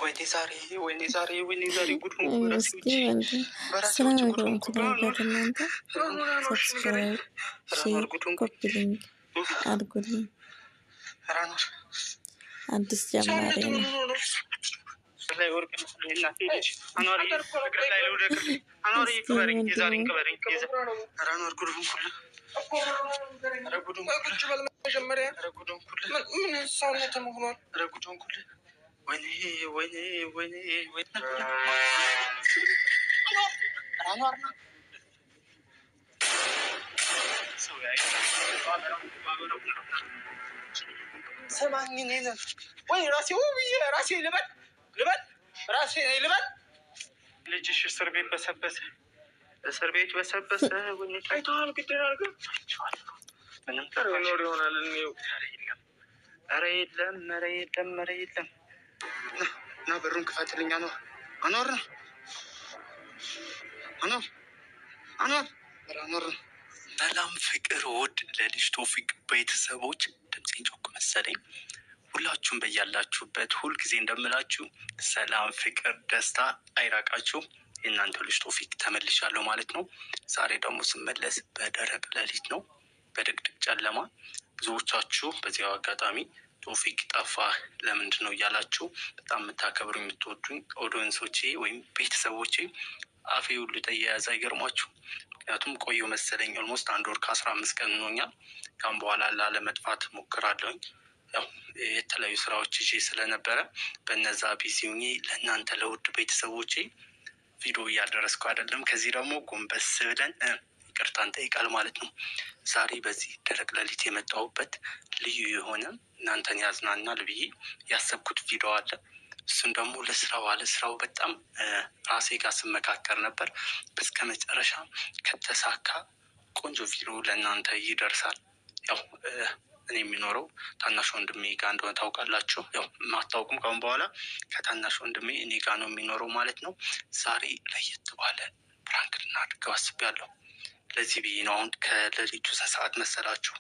ወይኔ ዛሬ፣ ወይኔ ዛሬ፣ ወይኔ ዛሬ ጉድ ሆንኩ በራሴ እስኪ ውጪ፣ በራሴ ስለ ውጪ ጉድ ነገሩ ሆንኩ። ትላላችሁ እናንተ። Subscribe፣ share፣ copy link አድርጉልኝ። ራኖር አዲስ ጀማሪ ነው። ላይ ወርቅ እናቴ ልጅ አኗር እግር ላይ ልውደቅ። አኗር እስኪ ቅበረኝ፣ ወንድሙ የዛሬን ቅበረኝ። ራኖር ጉድ ሆንኩልህ። ኧረ ጉድ ሆንኩልህ። ኧረ ጉድ ሆንኩልህ። ኧረ ጉድ ሆንኩልህ። ወይኔ ወይኔ ወይኔ ወይኔ አኗር ና ሰማኝ እኔን ወይ ራሴ ውብዬ ራሴ ልበል ልበል ራሴ ልበል። ልጅሽ እስር ቤት በሰበሰ፣ እስር ቤት በሰበሰ። አይተዋል፣ ግድል አድርገህ ምንም ኖር ይሆናል። እንየው። ኧረ የለም፣ ኧረ የለም፣ ኧረ የለም፣ ኧረ የለም። ና በሩን ክፈትልኝ። አኗር አኗር ና አኗር አኗር ኧረ አኗር ና። ሰላም ፍቅር ውድ ለልጅ ቶፊቅ ቤተሰቦች፣ ድምፄን ጮክ መሰለኝ። ሁላችሁም በያላችሁበት ሁልጊዜ እንደምላችሁ ሰላም፣ ፍቅር፣ ደስታ አይራቃችሁ። የእናንተ ልጅ ቶፊቅ ተመልሻለሁ ማለት ነው። ዛሬ ደግሞ ስመለስ በደረቅ ሌሊት ነው፣ በድቅድቅ ጨለማ። ብዙዎቻችሁ በዚያው አጋጣሚ ቶፊቅ ጠፋ ለምንድን ነው እያላችሁ በጣም የምታከብሩ የምትወዱኝ audience ኦቼ ወይም ቤተሰቦቼ አፌ ሁሉ ተያያዘ። አይገርማችሁ? ምክንያቱም ቆየሁ መሰለኝ almost 1 ወር ከ15 ቀን ሆኖኛል። ካሁን በኋላ ላለመጥፋት ሞክራለሁኝ። ያው የተለያዩ ስራዎች ይዤ ስለነበረ በነዛ busy ሆኜ ለእናንተ ለውድ ቤተሰቦቼ ቪዲዮ እያደረስኩ አይደለም። ከዚህ ደግሞ ጎንበስ ብለን ይቅርታ እንጠይቃል ማለት ነው። ዛሬ በዚህ ደረቅ ሌሊት የመጣሁበት ልዩ የሆነ እናንተን ያዝናናል ብዬ ያሰብኩት ቪዲዮ አለ። እሱን ደግሞ ለስራው አለስራው በጣም ራሴ ጋር ስመካከር ነበር። እስከ መጨረሻ ከተሳካ ቆንጆ ቪዲዮ ለእናንተ ይደርሳል። ያው እኔ የሚኖረው ታናሽ ወንድሜ ጋር እንደሆነ ታውቃላችሁ። ያው የማታውቁም ካሁን በኋላ ከታናሽ ወንድሜ እኔ ጋር ነው የሚኖረው ማለት ነው። ዛሬ ለየት ባለ prank ልናድርገው አስቤያለሁ። ለዚህ ብዬ ነው። አሁን ከሌሊቱ ስንት ሰዓት መሰላችሁ?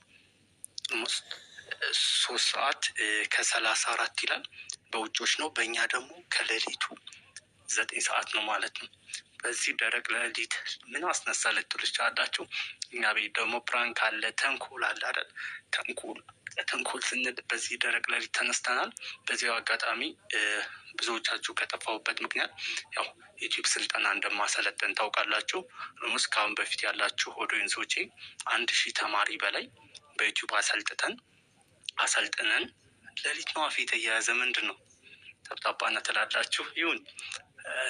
Almost 3 ሰዓት ከ34 ይላል በውጮች ነው። በእኛ ደግሞ ከሌሊቱ 9 ሰዓት ነው ማለት ነው። በዚህ ደረቅ ሌሊት ምን አስነሳ ልትሉ ትችላላችሁ። እኛ ቤት ደግሞ prank አለ፣ ተንኮል አለ አይደል? ተንኮል ተንኮል ስንል በዚህ ደረቅ ሌሊት ተነስተናል። በዚያው አጋጣሚ ብዙዎቻችሁ ከጠፋሁበት ምክንያት ያው ዩቲዩብ ስልጠና እንደማሰለጥን ታውቃላችሁ። Almost ከአሁን በፊት ያላችሁ audience ኦቼ 1000 ተማሪ በላይ በዩቲዩብ አሰልጥተን አሰልጥነን ሌሊት ነው አፌ የተያያዘ። ምንድን ነው ጠብጣባና ትላላችሁ? ይሁን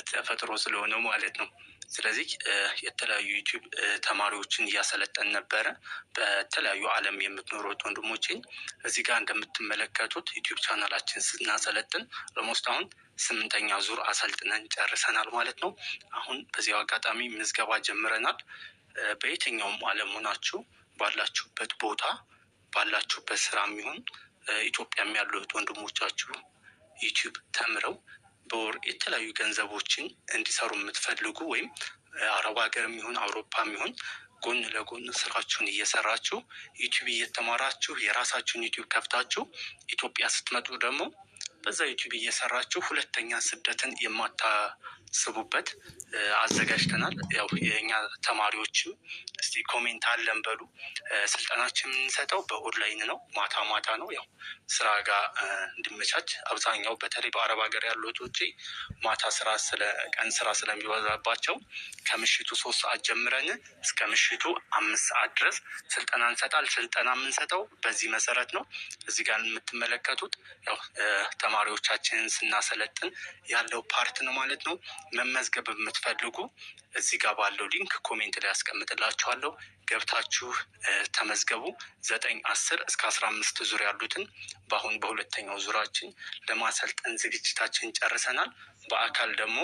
ተፈጥሮ ስለሆነ ማለት ነው። ስለዚህ የተለያዩ ዩቲዩብ ተማሪዎችን እያሰለጠን ነበረ። በተለያዩ ዓለም የምትኖሩት ወንድሞቼን እዚህ ጋር እንደምትመለከቱት ዩቲዩብ ቻናላችን ስናሰለጥን almost አሁን 8ኛ ዙር አሰልጥነን ጨርሰናል ማለት ነው። አሁን በዚያው አጋጣሚ ምዝገባ ጀምረናል። በየትኛውም ዓለም ሆናችሁ ባላችሁበት ቦታ ባላችሁበት ስራ የሚሆን ኢትዮጵያም ያሉት ወንድሞቻችሁ ዩቲዩብ ተምረው በወር የተለያዩ ገንዘቦችን እንዲሰሩ የምትፈልጉ ወይም አረብ ሀገር የሚሆን አውሮፓ የሚሆን ጎን ለጎን ስራችሁን እየሰራችሁ ዩቲዩብ እየተማራችሁ የራሳችሁን ዩቲዩብ ከፍታችሁ ኢትዮጵያ ስትመጡ ደግሞ በዛ ዩቲዩብ እየሰራችሁ ሁለተኛ ስደትን የማታስቡበት አዘጋጅተናል። ያው የእኛ ተማሪዎችም እስቲ comment አለን በሉ። ስልጠናችን የምንሰጠው በኦንላይን ነው፣ ማታ ማታ ነው። ያው ስራ ጋር እንዲመቻች አብዛኛው በተለይ በአረብ ሀገር ያሉት ውጪ ማታ ስራ ስለ ቀን ስራ ስለሚበዛባቸው ከምሽቱ 3 ሰዓት ጀምረን እስከ ምሽቱ 5 ሰዓት ድረስ ስልጠና እንሰጣል። ስልጠና የምንሰጠው በዚህ መሰረት ነው። እዚህ ጋር የምትመለከቱት ያው ተማሪዎቻችንን ስናሰለጥን ያለው part ነው ማለት ነው። መመዝገብ የምትፈልጉ እዚህ ጋር ባለው link comment ላይ ያስቀምጥላችኋለሁ። ገብታችሁ ተመዝገቡ። 9፣ 10 እስከ 15 ዙር ያሉትን በአሁን በሁለተኛው ዙራችን ለማሰልጠን ዝግጅታችን ጨርሰናል። በአካል ደግሞ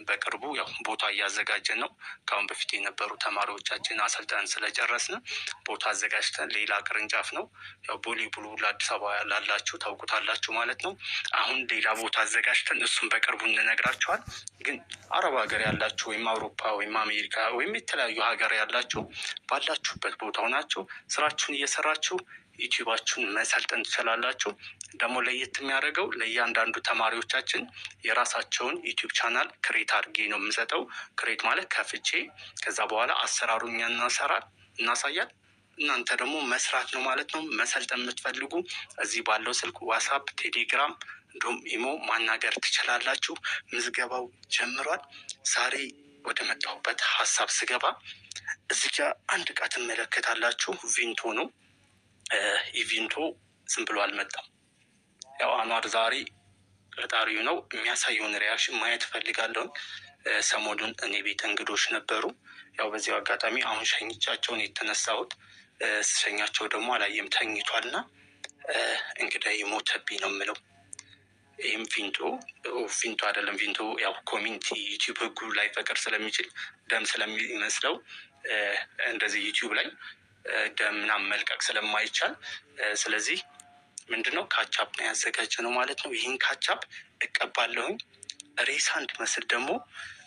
በቅርቡ ያው ቦታ እያዘጋጀን ነው። ከአሁን በፊት የነበሩ ተማሪዎቻችን አሰልጠን ስለጨረስን ቦታ አዘጋጅተን ሌላ ቅርንጫፍ ነው። ያው ቦሌ ቡልቡላ አዲስ አበባ ላላችሁ ታውቁታላችሁ ማለት ነው። አሁን ሌላ ቦታ አዘጋጅተን እሱን በቅርቡ እንነግራችኋል። ግን አረብ ሀገር ያላችሁ ወይም አውሮፓ ወይም አሜሪካ ወይም የተለያዩ ሀገር ያላችሁ ባላችሁበት ቦታ ሆናችሁ ስራችሁን እየሰራችሁ ዩቲዩባችሁን መሰልጠን ትችላላችሁ። ደግሞ ለየት የሚያደርገው ለእያንዳንዱ ተማሪዎቻችን የራሳቸውን ዩቲዩብ channel create አድርጌ ነው የምሰጠው። Create ማለት ከፍቼ ከዛ በኋላ አሰራሩ እኛ እናሰራል እናሳያል፣ እናንተ ደግሞ መስራት ነው ማለት ነው። መሰልጠን የምትፈልጉ እዚህ ባለው ስልክ ዋትስአፕ፣ ቴሌግራም እንዲሁም ኢሞ ማናገር ትችላላችሁ። ምዝገባው ጀምሯል። ዛሬ ወደ መጣሁበት ሀሳብ ስገባ እዚህ ጋ አንድ እቃ ትመለከታላችሁ። ቪንቶ ነው። ይህ ቪንቶ ዝም ብሎ አልመጣም። ያው አኗር ዛሬ ፈጣሪው ነው የሚያሳየውን reaction ማየት እፈልጋለሁኝ። ሰሞኑን እኔ ቤት እንግዶች ነበሩ። ያው በዚያው አጋጣሚ አሁን ሸኝቻቸውን የተነሳሁት፣ ስሸኛቸው ደግሞ አላየም ተኝቷልና እንግዳ ሞተብኝ ነው የምለው። ይህም ቪንቶ ቪንቶ አይደለም፣ ቪንቶ ያው community ዩቲዩብ ህጉ ላይ ፈቅር ስለሚችል ደም ስለሚመስለው እንደዚህ ዩቲዩብ ላይ ደም ምናምን መልቀቅ ስለማይቻል፣ ስለዚህ ምንድነው ካቻፕ ነው ያዘጋጀ ነው ማለት ነው። ይህን ካቻፕ እቀባለሁኝ። ሬሳ እንድመስል ደግሞ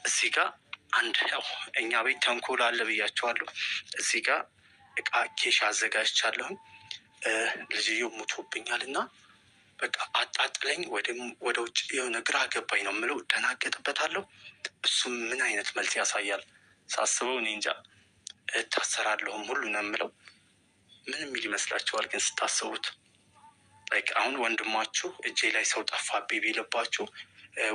እዚህ ጋር አንድ ያው እኛ ቤት ተንኮል አለ ብያቸዋለሁ። እዚህ ጋር እቃ ኬሽ አዘጋጅቻለሁኝ። ልጅየው ሙቶብኛል እና በቃ አጣጥለኝ ወደ ውጭ የሆነ ግራ ገባኝ ነው የምለው። እደናገጥበታለሁ። እሱም ምን አይነት መልስ ያሳያል ሳስበው እኔ እንጃ። እታሰራለሁም ሁሉ ነው የምለው። ምን የሚል ይመስላችኋል ግን ስታስቡት? Like አሁን ወንድማችሁ እጄ ላይ ሰው ጠፋብኝ ቢልባችሁ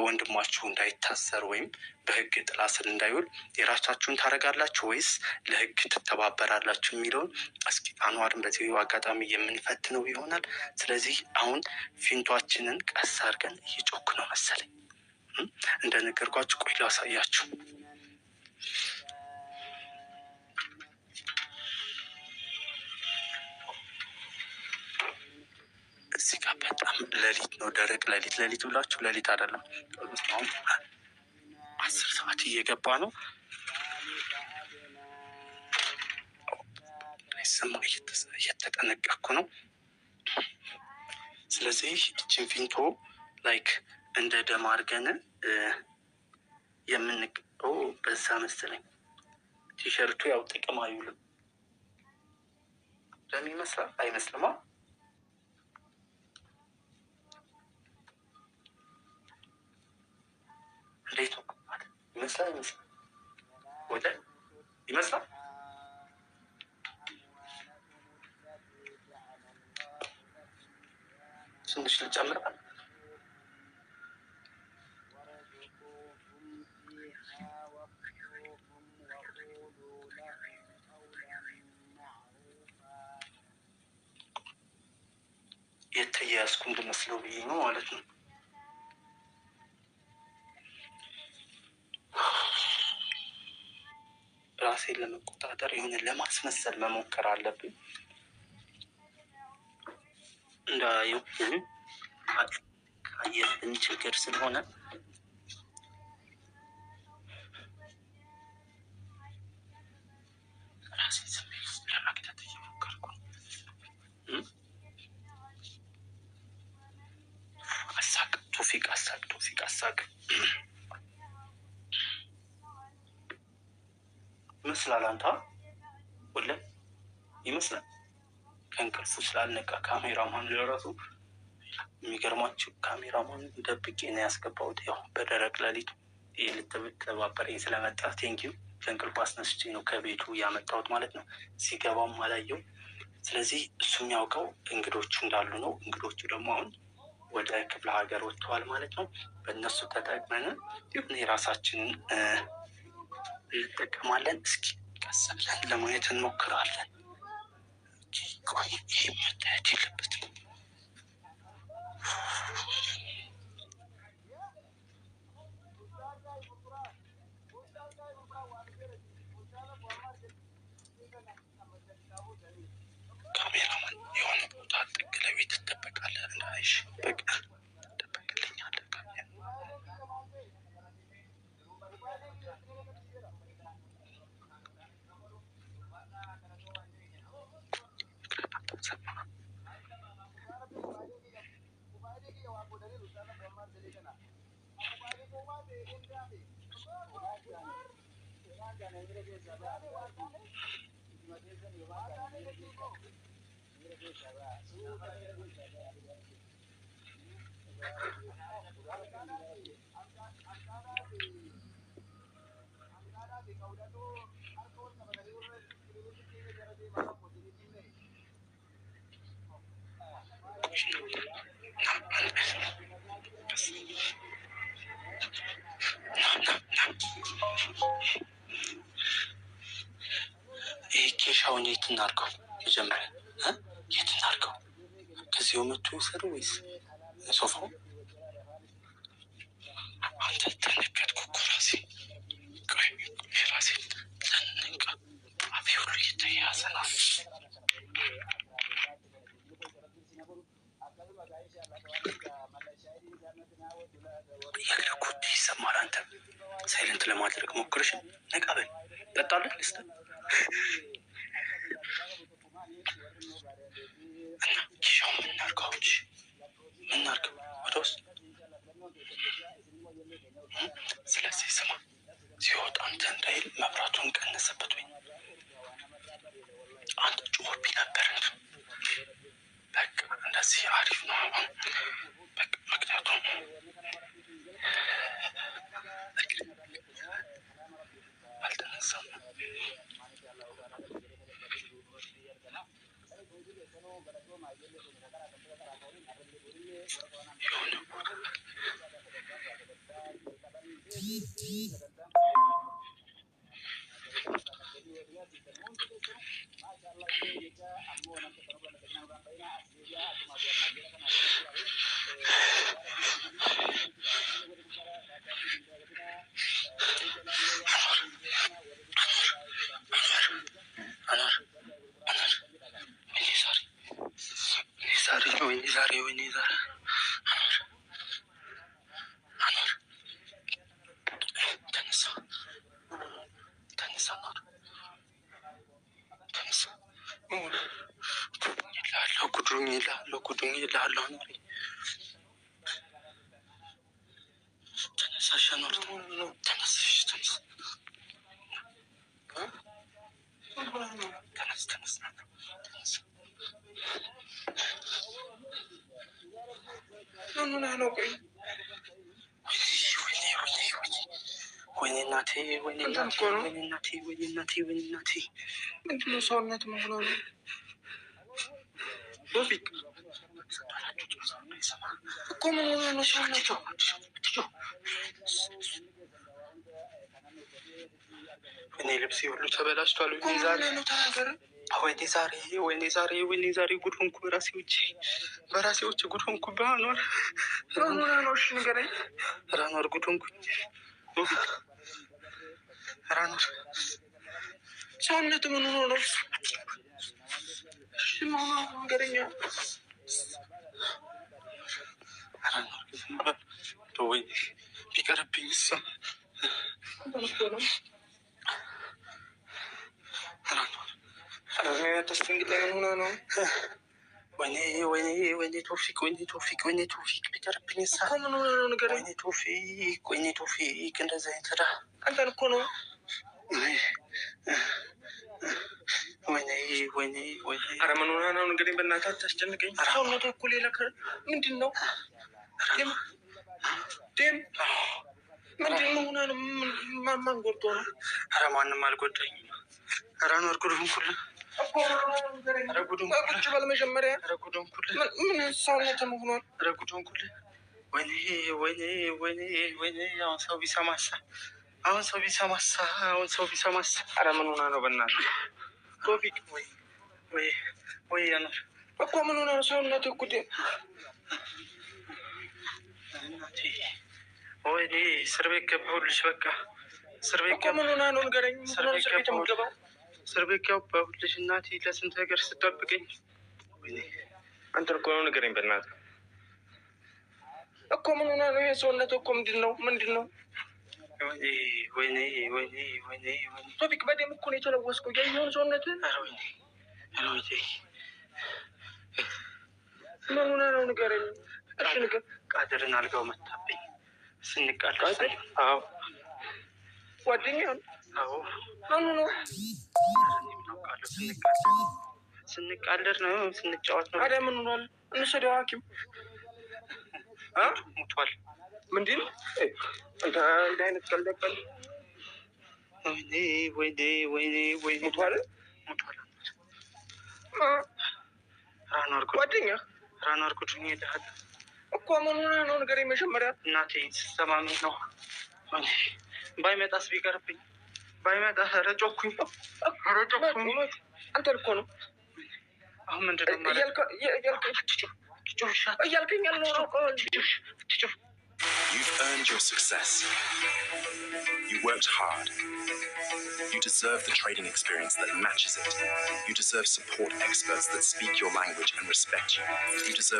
ወንድማችሁ እንዳይታሰር ወይም በህግ ጥላ ስር እንዳይውል የራሳችሁን ታደርጋላችሁ ወይስ ለህግ ትተባበራላችሁ የሚለውን እስኪ አንዋርን በዚህ አጋጣሚ የምንፈትነው ይሆናል። ስለዚህ አሁን ፊንቷችንን ቀስ አድርገን እየጮክ ነው መሰለኝ እንደነገርኳችሁ። ቆይ ላሳያችሁ። እዚህ ጋር በጣም ሌሊት ነው፣ ደረቅ ሌሊት። ሌሊት ብላችሁ ሌሊት አይደለም። አሁን 10 ሰዓት እየገባ ነው። ስማ እየተጠነቀቅኩ ነው። ስለዚህ እችን ፊንቶ like እንደ ደም አድርገን የምን በዛ መሰለኝ ቲሸርቱ ያው ጥቅም አይውልም። ደም ይመስላል አይመስልማ? እንዴት ነው ይመስላል? ይመስላል ወደ ይመስላል። ትንሽ ልጨምራል። የተያያዝኩ እንድመስለው ብዬ ነው ማለት ነው። ራሴን ለመቆጣጠር የሆነ ለማስመሰል መሞከር አለብኝ። እንዳየው ካየብን ችግር ስለሆነ ራሴን ስሜት ውስጥ ለመክተት እየሞከርኩ ነው። አሳቅ ቶፊቅ፣ አሳቅ ቶፊቅ፣ አሳቅ ይመስላል። አንተ ወላሂ ይመስላል። ከእንቅልፉ ስላልነቃ ካሜራማን ለራሱ የሚገርማችሁ ካሜራማን ደብቄ ነው ያስገባሁት። ያው በደረቅ ሌሊቱ ልትተባበረኝ ስለመጣ thank you። ከእንቅልፉ አስነስቼ ነው ከቤቱ ያመጣሁት ማለት ነው። ሲገባም አላየው። ስለዚህ እሱ የሚያውቀው እንግዶቹ እንዳሉ ነው። እንግዶቹ ደግሞ አሁን ወደ ክፍለ ሀገር ወጥተዋል ማለት ነው። በእነሱ ተጠቅመን ይሁን የራሳችንን እንጠቀማለን። እስኪ ቀስ ብለን ለማየት እንሞክራለን። ቆይ ይህ መታየት የለበትም። ካሜራማን የሆነ ቦታ ጥግ ለቤት ትደበቃለህ። እንዳይሽ በቃ ትደበቅልኛለህ። ይሄ ኬሻውን የት እናድርገው? መጀመሪያ የት እናድርገው? ከዚሁ መቶ ይውሰዱ ወይስ ሶፋው? አንተ ተነቀጥኩ እኮ ራሴ። ቆይ ራሴ ተነቀ። አፌ ሁሉ እየተያያዘ ነው። የእግር ኮቴ ይሰማል። አንተ silent ለማድረግ ሞክርሽ። ነቃ በል። ጠጣለህ ልስጥ እና ኬሻውን ምን እናድርገው? አሁን ምን እናድርገው? ወደ ውስጥ። ስለዚህ ስማ፣ ሲወጣ አንተ እንዳይል መብራቱን ቀነሰበት ወይ አንተ ጮህብኝ ነበር። በቃ እንደዚህ አሪፍ ነው። አሁን በቃ ምክንያቱም አልተነሳም። የሆነ ቦታ አኗር አኗር፣ ወይኔ ዛሬ፣ ወይኔ ዛሬ፣ ወይኔ ዛሬ፣ ወይኔ ዛሬ። አኗር አኗር፣ ተነሳ ተነሳ፣ አኗር ተነሳ። ጉዱኝ እልሃለሁ፣ ጉዱኝ እልሃለሁ፣ ጉዱኝ እልሃለሁ። አኗር ተነሳ፣ እሺ አኗር ተነስ፣ እሺ ተነስ፣ ተነስ፣ ተነስ፣ ተነስ። ምን ሆነህ ነው? ቆይ ወይኔ ወይኔ ወይኔ ወይኔ እናቴ፣ ወይኔ እናቴ፣ ወይኔ እናቴ፣ ወይኔ እናቴ፣ ወይኔ እናቴ። ምንድን ነው ሰውነት መሆኑ ነው? ቶፊቅ እኮ ምን ሆነህ ነው ሰውነቱ? ወይኔ ልብሴ ሁሉ ተበላሽቷል። ወይኔ ዛሬ፣ ወይኔ ዛሬ፣ ወይኔ ዛሬ፣ ወይኔ ዛሬ ጉድ ሆንኩ። በራሴ ውጭ፣ በራሴ ውጭ ጉድ ሆንኩ። በአኗር ምን ሆነህ ነው? እሺ ንገረኝ። ራኗር ጉድ ሆንኩኝ። ራኗር ሰውነት ምን ሆኖ ነው? እሺ ምን ሆነህ ነው? ንገረኝ። ራኗር ወይ ቢቀርብኝ እሷ አታስደንግጠኝ። ምን ሆነህ ነው? ወይኔ ወይኔ ወይኔ ቶፊቅ፣ ወይኔ ቶፊቅ፣ ወይኔ ቶፊቅ ቢቀርብኝ እሷ እኮ ምን ሆነህ ነው? ንገረኝ። ወይኔ ቶፊቅ፣ ወይኔ ቶፊቅ እንደዚህ አይነት ዕዳ። አንተን እኮ ነው። ወይኔ ወይኔ ወይኔ። ኧረ ምን ሆነህ ነው? ንገረኝ። በእናትህ አታስጨንቀኝ። ሰውነቱ እኮ ሌላ ምንድን ነው? ደም ደም ምንድን ነው? ሆነህ ነው? ማን ጎድቶ ነው? ኧረ ማንም አልጎዳኝም። ኧረ አንዋር ጉድ ሆንኩልህ። እኮ ምን ሆነህ ነው? ንገረኝ። ኧረ ጉድ ሆንኩልህ። ቁጭ በል መጀመሪያ። ኧረ ጉድ ሆንኩልህ። ምን ሰውነትህ ሆኗል? ኧረ ጉድ ሆንኩልህ። ወይኔ ወይኔ ወይኔ ወይኔ። አሁን ሰው ቢሰማሳ፣ አሁን ሰው ቢሰማሳ፣ አሁን ሰው ቢሰማሳ። ኧረ ምን ሆነህ ነው? በእናትህ ቶፊቅ። ወይ ወይ ወይ አንዋር እኮ ምን ሆነህ ነው? ሰውነትህ እኮ ደም እናቴ፣ ወይኔ እስር ቤት ገባሁልሽ። በቃ እስር ቤት እኮ ምን ሆነህ ነው? ንገረኝ። ምን እስር ሆነህ ነው ቤት እስር ቤት የምትገባው? እስር ቤት ገባሁልሽ እናቴ፣ ለስንት ነገር ስጠብቀኝ። ወይኔ አንተን እኮ ነው። ንገረኝ በእናትህ። እኮ ምን ሆነህ ነው? ይሄ ሰውነትህ እኮ ምንድን ነው? ምንድን ነው? ወይኔ ወይኔ ወይኔ ወይኔ ወይኔ። ቶፊቅ በደም እኮ ነው የተለወስከው። ያየኸውን ሰውነትህን። ኧረ ወይኔ፣ ኧረ ወይኔ። ምን ሆነህ ነው? ንገረኝ። እሺ ንገር። ቃድርን አልጋው መታብኝ ስንቃለስ። ቃድር? አዎ። ጓደኛህን? አዎ። ምን ሆኖ? ኧረ እኔ ምን አውቃለሁ። ስንቃለስ ስንቃለድ ነው ስንጫወት ነው። ታዲያ ምን ሆኗል? እንውሰደው ሐኪም ሙቷል። ምንድን ነው እንደ አይነት ቀልድ ቀልድ? ወይኔ ወይኔ ወይኔ ወይኔ! ሙቷል፣ ሙቷል። ራኑ አድርጎ ጓደኛ ራኑ አድርጎ ሄደሃል እኮ ምን ሆነህ ነው? ንገረኝ መጀመሪያ። እናቴ ስትሰማ ምን ነው ባይመጣስ ቢቀርብኝ ባይመጣ። ኧረ ጮኩኝ፣ ኧረ ጮኩኝ። አንተ እኮ ነው አሁን ምንድን ነው ማለት እያልከኝ ያለው ነው። You've earned your success. You worked hard. You deserve the trading experience that matches it. You deserve support experts that speak your language and respect you. You deserve